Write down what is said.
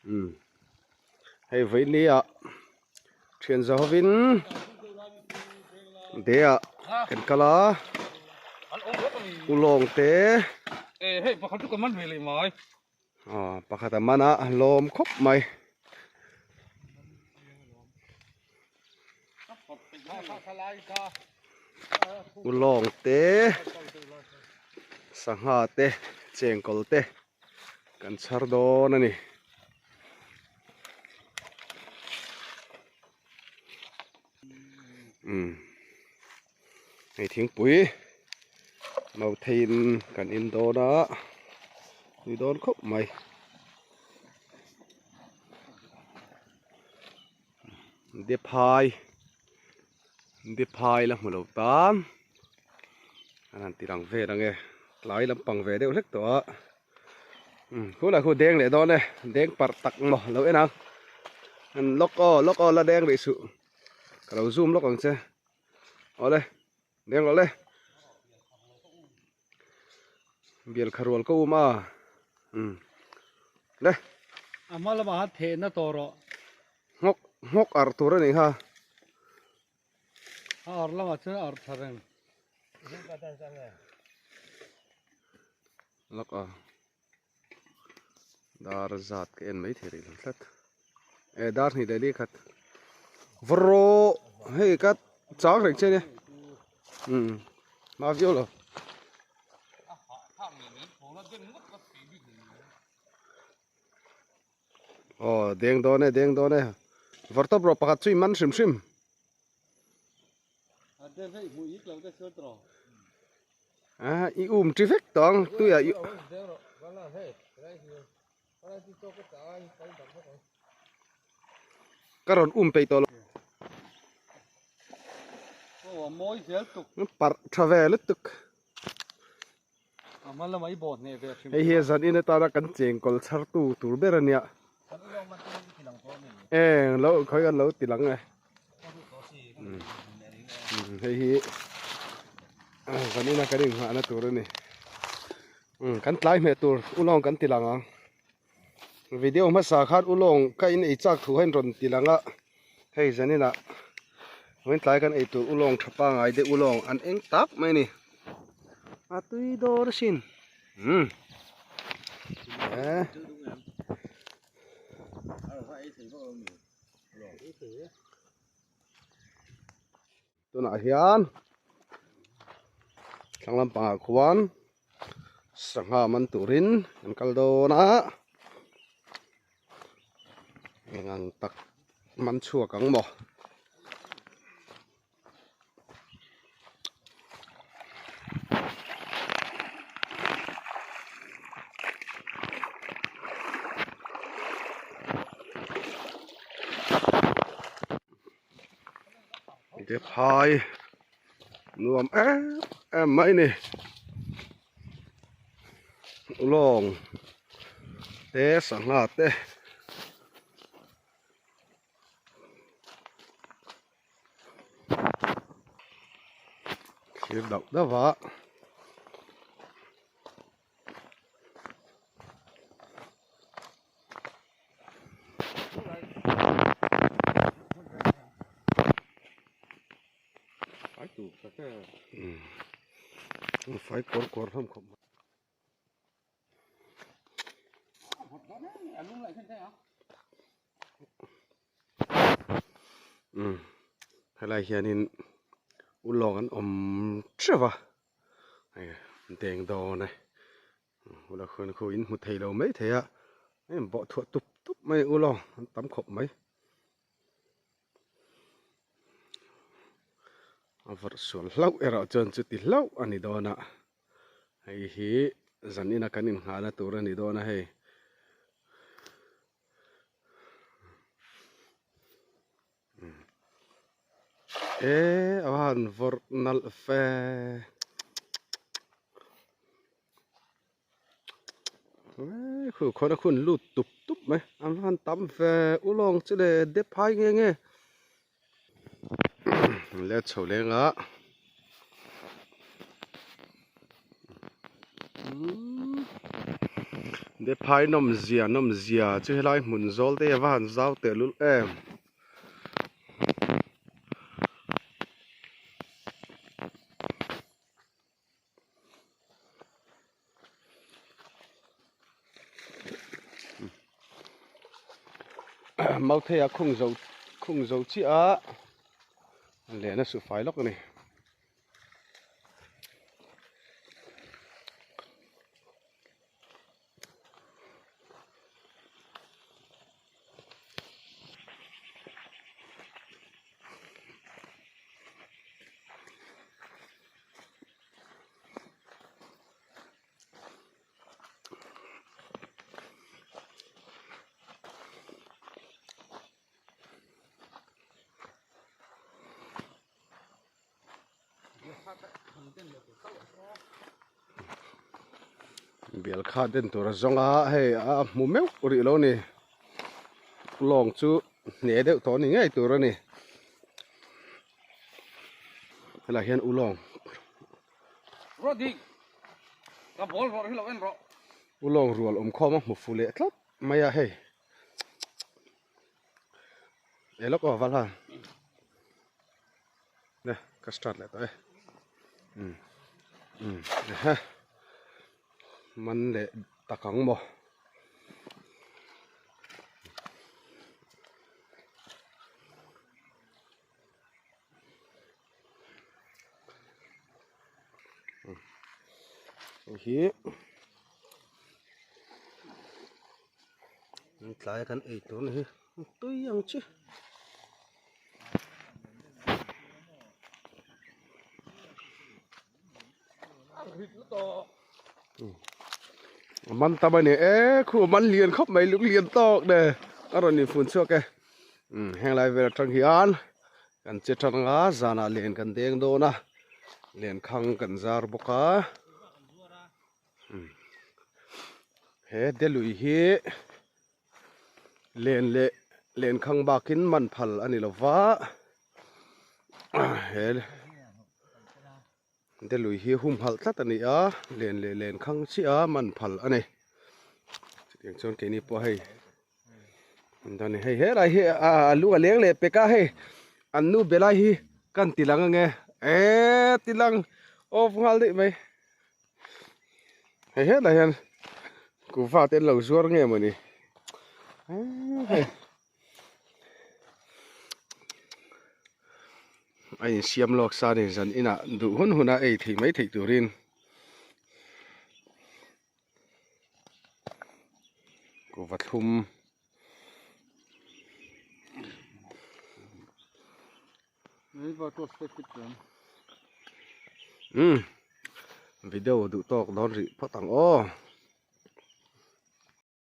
Umm hei vawiin ah thian za hovin de ah kan kal a ulawng te aw pakhat a man a a hlawm khawp mai. Ulawng te sangha te chengkawl te kan chhar dawn a ni. Umm hei thingpui mautheiin kan in dawn a tui dawn khawp mai. Dephai Dephai la hmu lo tan an han ti lang vel ange tlai lampang ve deuh hlek tawh a umm khulai khu deng leh dawn e deng parh tak maw lo en ang an lawk aw lawk aw la deng rih suh ka lo zoom lawk ang che awle deng rawh le bial kha rual ko um a umm le a hma lamah khan thehna tawh rawh nghawk nghawk arh tur a nih kha. A arh lamah chuan a arh tha reng. Lak a dar zat ka en mai thei rih lo tlat e dar hnih leh li khat vawraw hei ka chang reng che nia umm hma viau lo. Aw deng dawn e deng dawn e vawr tawp rawh pakhat chu i man hrim hrim. A i um chi vek tawh ang tuiah i ka rawn um peih tawh lo. Parh tha ve lutuk. Hei hi zan in atana kan chengkawl chhar tu tur ber a nia eng lo khawi kan lo ti lang e hei hi zan ina kan inghahna tur a ni kan tlai hmeh tur ulawng kan ti lang ang video hmasa khan ulawng ka in ei chak thu kha in rawn ti lang a hei zan inah vawiin tlai kan ei tur ulawng tha pangai deuh ulawng an eng tak mai a ni a tui dawr asin umm eh Tunah hian thlang lampangah khuan sangha man turin an kal dawn a eng ang tak man chhuak ang maw. Dephai nuam em em mai a ni lawng te sangha te thlir dauh dauh va. Fai kawr kawr hlawm khawp mai. Umm helai hianin ulawng an awm teuh a hei deng dawn e ula khuan khu in hmu thei lo mai thei a hei bawh thuah tup tup mai ulawng an tam khawp mai a vawrh sual hlauh erawh chuan chuti hlauh a ni dawn a hei hi zan ina kan inghahna tur a ni dawn a hei. E a han vawrh nalh fe khu khawn a khun lut tup tup mai an va han tam ve ulawng chu le dep hai nge nge let chho leng a. Dephai nawmzia nawmzia chu helai hmun zawl te hi a va han zau tehlul em. Mauthei a khung zo khung zo chiah a len a su fai lawk a ni. Bial kha den tur a zawng a hei a hmu meuh rih lo a ni lawng chu hne deuh tawh a ni ngei tur a ni helaiah hian ulawng ulawng rual awm khawm a hmu fu leh tlat mai a hei e lawk aw val ha. Ne ka start leh tawh e umm umm ehe man leh tak ang maw. Hei hi tlai a kan ei tur a ni hi tui ang chi. Man tam a ni e khu man lian khawp mai lung lian tawk ne a rawn infun chhuak e umm heng lai vel atang hian kan che tang a zanah len kan deng dawn a len khang kan zar bawk a umm he delui hi. Len leh lenkhang bakin man phal a ni lo va, he delui hi humhalh tlat a ni a, len leh lenkhang chiah a man phal a ni. Chutiang chuan keini pawh hei an hei helai hi a lung a leng leh pek a hei an nu be lai hi kan ti lang ange eee ti lang off nghal daih mai. Hei hetah hian kuhva te an lo zuar nge mawni hei a insiam lawk sa a ni zan inah duh hun hun a ei theih mai theih turin kuhva thlum. Umm video duh tawk dawn rih phawt ang aw.